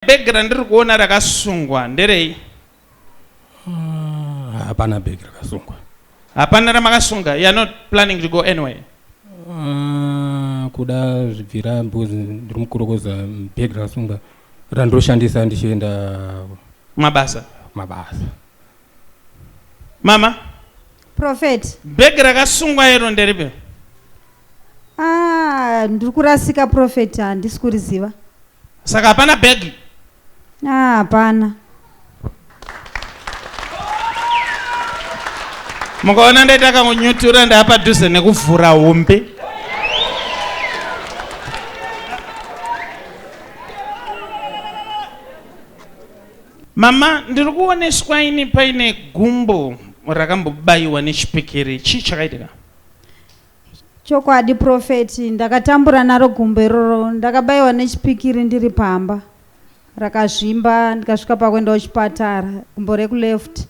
Bhegi randiri kuona rakasungwa nderei? Ah, hapana bhegi rakasungwa. Hapana ramakasunga. You are not planning to go anywhere. Ah, kuda zvibvira because ndiri mukorokoza bhegi rakasungwa randoshandisa ndichienda mabasa. Mabasa. Mama. Prophet. Bhegi rakasungwa iro nderipi? Ah, ndiri kurasika prophet, handisi kuriziva. Saka hapana bhegi? Ah, hapana. Mukaona ndaita kangunyutura ndaapadhuze nekuvhura hombe. Mama, ndiri kuoneswa ini paine gumbo rakambobayiwa nechipikiri. Chii chakaitika? Chokwadi prophet, ndakatambura naro gumbo iroro. Ndakabayiwa nechipikiri ndiri pamba. Rakazvimba ndikasvika pakuenda kuchipatara, gumbo rekuleft.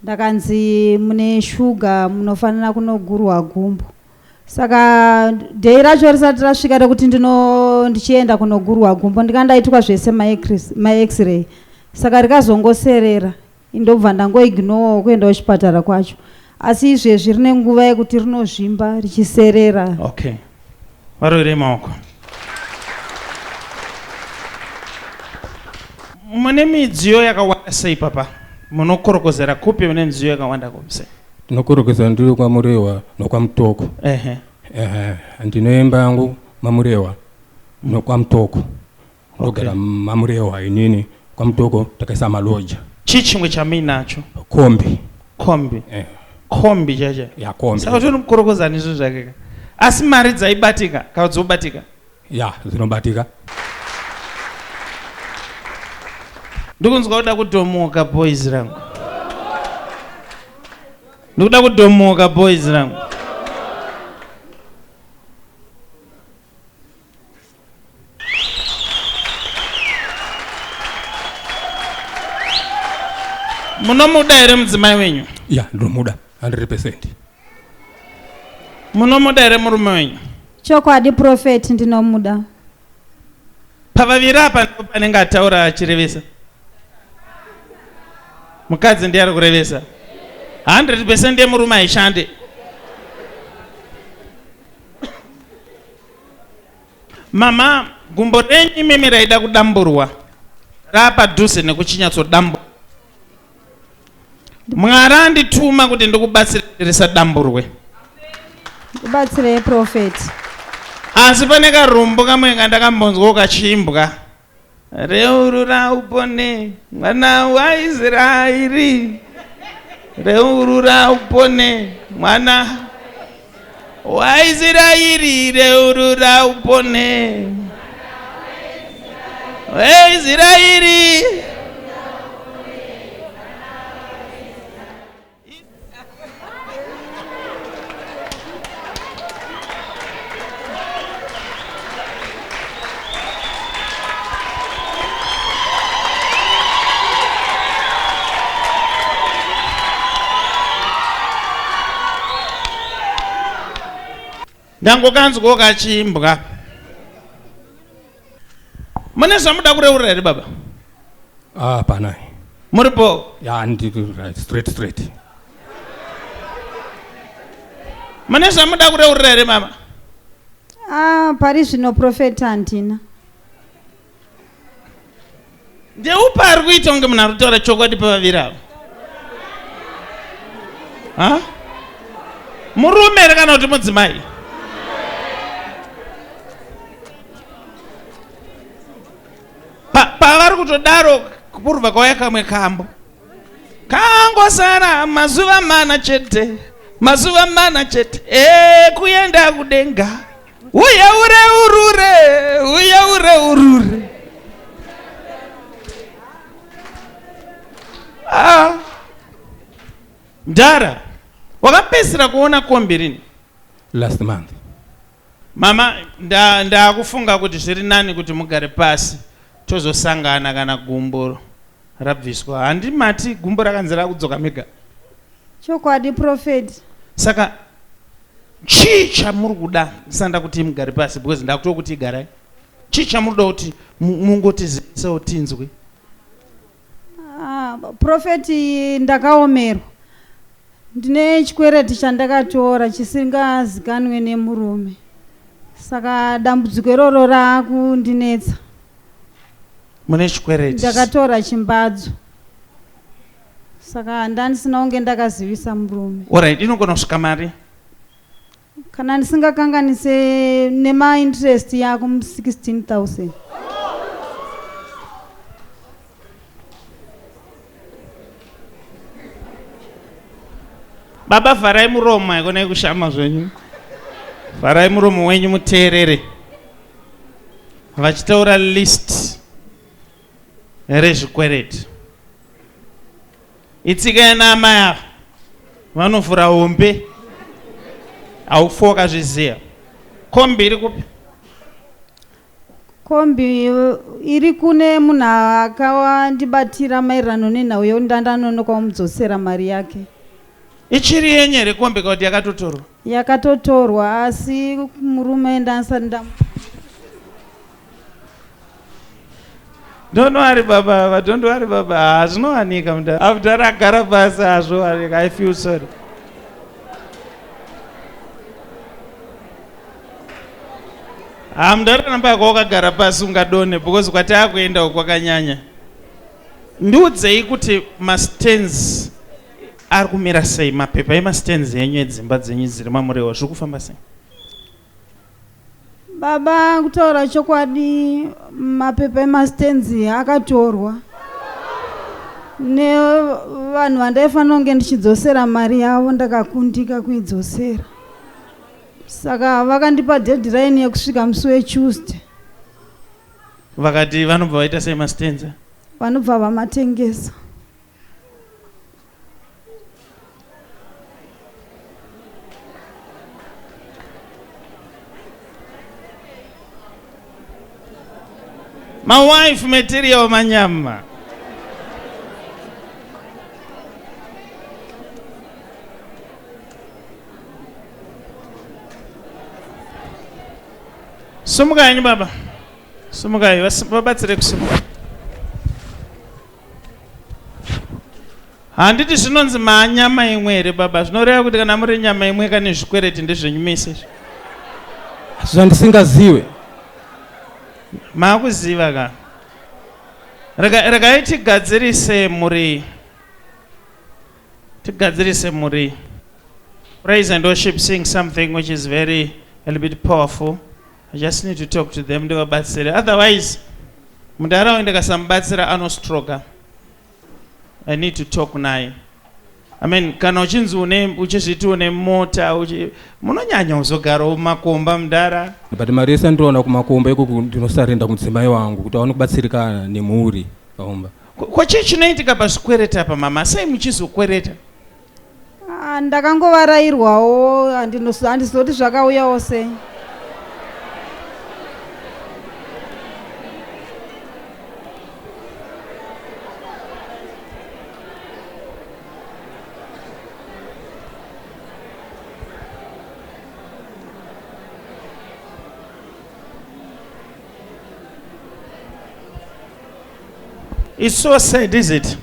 Ndakanzi mune shuga munofanira kunogurwa gumbo. Saka day racho risati rasvika rekuti ndino ndichienda kunogurwa gumbo ndika ndaitwa zvese ma-x-ray. Saka rikazongoserera ndobva ndangoignowa kuenda kuchipatara kwacho. Asi izvezvi rine nguva yekuti rinozvimba richiserera. Okay. Varoverei maoko. Mune midziyo yakawanda sei papa? Munokorokozera kupi mune midziyo yakawanda kupi sei? Ndinokorokoza ndiri kwaMurewa nokwaMutoko. Ehe. Ehe, ndine imba yangu maMurewa nokwaMutoko. Ndogara okay. maMurewa inini kwaMutoko takaisa maloja. Chii chimwe chamuinacho? Kombi. Kombi. Eh. Kombi chacha. Ya kombi. Saka utori mukorokozani zvinhu zvake ka. Asi mari dzaibatika kana dzobatika? Ya, dzinobatika. Ndikunzwa kuda kudhomoka boys rangu. Ndikuda kudhomoka boys rangu. Munomuda here mudzimai wenyu? Ya, ndinomuda 100%. Munomuda here murume wenyu? Chokwadi prophet ndinomuda. Pavaviri apa ndipo panenge ataura achirevesa. Mukadzi ndiye ari kurevesa. 100% yemurume haishande. Mama, gumbo renyu imimi raida kudamburwa raapadhuze nekuchinyatsodamburwa. Mwari andituma kuti ndikubatsire risadamburwe. Ndibatsirei prophet. Asi pane karumbo kamwe kandakambonzwa kachiimbwa. Reurura upone mwana waIsraeri. Reurura upone mwana waIsraeri. Reurura upone waIsraeri. Ndangokanzwawo kachimbwa. Mune zvamuda kureurura here baba? Ah, pana. Muripo? Ya, ndiri right, straight straight. Mune zvamuda kureurura here mama? Ah, pari zvino prophet handina. Ndeupi ari kuita kunge munhu ari kutaura chokwadi pavaviri ava? Ha? Murume here kana kuti mudzimai? Pavari kutodaro kurubva kwauya kamwe kambo. Kangosara mazuva mana chete, mazuva mana chete, kuenda kudenga. Uya ureurure, uya ureurure. Ah. Mdara, wakapedzisira kuona kombi rini? Last month. Mama, ndakufunga kuti zviri nani kuti mugare pasi tozosangana kana gumbo rabviswa. Handimati gumbo rakanzi rakudzoka mega. Chokwadi prophet. Saka chii chamuri kuda ndisanda kuti mugare pasi because ndakutokuti igarai. Chii chamunoda kuti mungotizivisawo tinzwe? Ah, Prophet, ndakaomerwa. Ndine chikwereti chandakatora chisingazikanwe nemurume, saka dambudziko iroro raakundinetsa. Mune chikwereti? Ndakatora chimbadzo, saka ndandisina kunge ndakazivisa murume. Alright, inogona kusvika mari? Kana ndisingakanganise, nemainterest yako, 16 000. Baba, vharai muromo, haikonai kushama zvenyu. Vharai muromo wenyu muteerere vachitaura list rezvikwereti. Itsika yanamai ava, vanovhura hombe, haufi wakazviziva. Kombi iri kupi? Kombi iri kune munhu akawandibatira maererano nenhau yekuti ndandanonoka kumudzosera mari yake. Ichiri yenyu here kombi, kana kuti yakatotorwa? Yakatotorwa, asi murume ndandisati ndam Don't worry baba, don't worry baba. Hazvinowanika mudhara. Amudhara agara pasi, hazvowanika. I feel sorry. Ha, mudhara, ramba yako wakagara pasi, ungadone because kwataakuenda uku kwakanyanya. Ndiudzei kuti mastands ari kumira sei, mapepa emastands enyu edzimba dzenyu dziri mamurewa, zviri kufamba sei? Baba, kutaura chokwadi, mapepa emastands akatorwa nevanhu vandaifanira kunge ndichidzosera mari yavo. Ndakakundika kuidzosera, saka vakandipa deadline yekusvika musi weTuesday. Vakati vanobva vaita sei mastands? Vanobva vamatengesa. Mawife material, manyama. Sumukai baba, sumukai, vabatsire kusimuka. Handiti zvinonzi maanyama imwe here baba? Zvinoreva kuti kana muri nyama imwe, kane zvikwereti ndezvenyu mese izvi. Zvandisingaziwe. Maakuziva ka. Regai tigadzirise muri, tigadzirise muri. Praise and worship sing something which is very a little bit powerful. I just need to talk to them, ndivabatsire, otherwise mundaraunda ndikasamubatsira anostroka. I need to talk naye. I mean, kana uchinzi une, uchizviti une mota, munonyanya kuzogarawo mumakomba, mudhara. But mari yese andinoona kumakomba ikoko ndinosarenda kumudzimai wangu kuti aone kubatsirikana nemhuri kaomba. Ko chii chinoitika pazvikwereta apa, mama? Sei muchizokwereta? Ah, ndakangovarayirwawo, handizoti zvakauyawo sei. It's so sad, is it?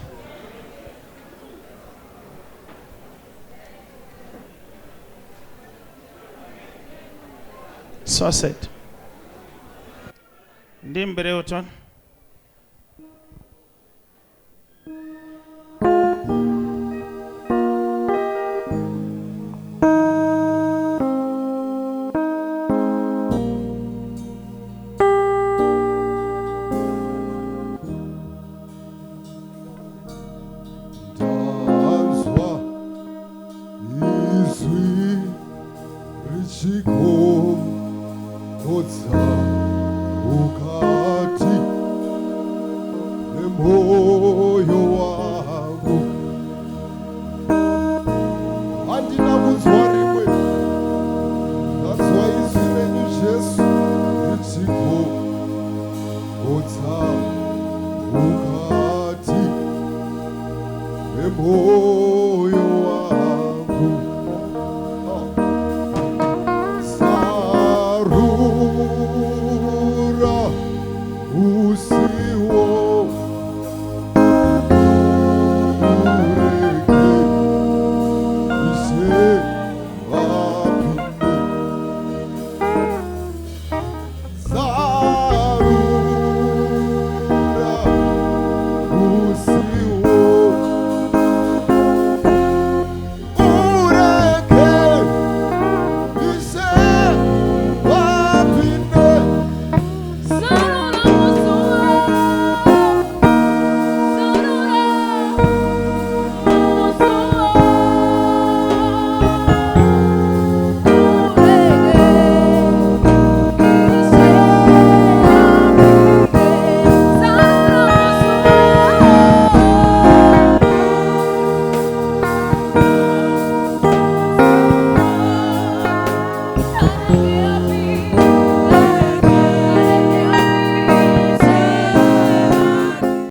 So sad. Ndimbere utoni. Ndanzwa izwi richikokodza mukati memwoyo wangu. Handina kunzwa rimwe, ndanzwa izwi renyu Jesu richikokodza mukati memwoyo.